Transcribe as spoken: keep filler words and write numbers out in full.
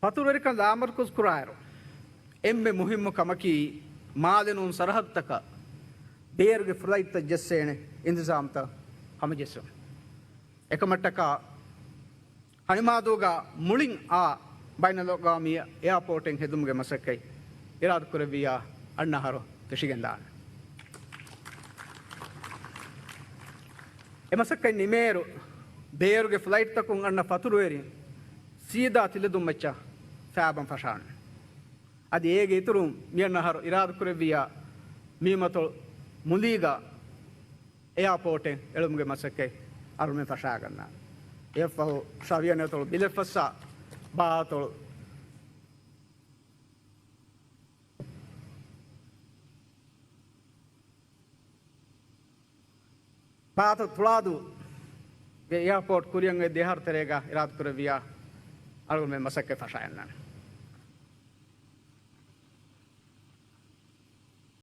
ފަތުރުވެރިކަން ލާމަރުކަޒު ކުރާއިރު، އެންމެ މުހިއްމު ކަމަކީ، މާލެ ނޫން ސަރަހައްދުތަކަށް ބޭރުގެ ފްލައިޓްތައް ޖެއްސޭނެ އިންތިޒާމްތައް ހަމަޖެއްސުން. އެކަމަށްޓަކާ، ހަނިމާދޫގަ މުޅިން އާ ބައިނަލްއަގްވާމީ އެއާޕޯޓެއް ހެދުމުގެ މަސައްކަތް އިރާދަކުރެއްވިއްޔާ އަންނަ އަހަރު ފެށިގެންދާނެ. އެ މަސައްކަތް ނިމޭއިރު، ބޭރުގެ ފްލައިޓްތަކުން އަންނަ ފަތުރުވެރިން ސީދާ ތިލަދުންމައްޗަށް ފައިބަން ފަށާނެ. އަދި އޭގެ އިތުރުން މިއަންނަ އަހަރު އިރާދަކުރެއްވިއްޔާ މީމަތޮޅު މުލީގަ އެއާޕޯޓެއް އެޅުމުގެ މަސައްކަތް އަޅުމެން ފަށާގަންނާނެ. އެއަށްފަހު ޝަވިޔަނިއަތޮޅު ބިލެއްފައްސާ ބާއަތޮޅު ބާއަތޮޅު ތުޅާދޫގެ އެއާޕޯޓް ކުރިއަށް އޮތް ދެ އަހަރު ތެރޭގަ އިރާދަކުރެއްވިއްޔާ އަޅުގަނޑުމެން މަސައްކަތް ފަށާގަންނާނެ.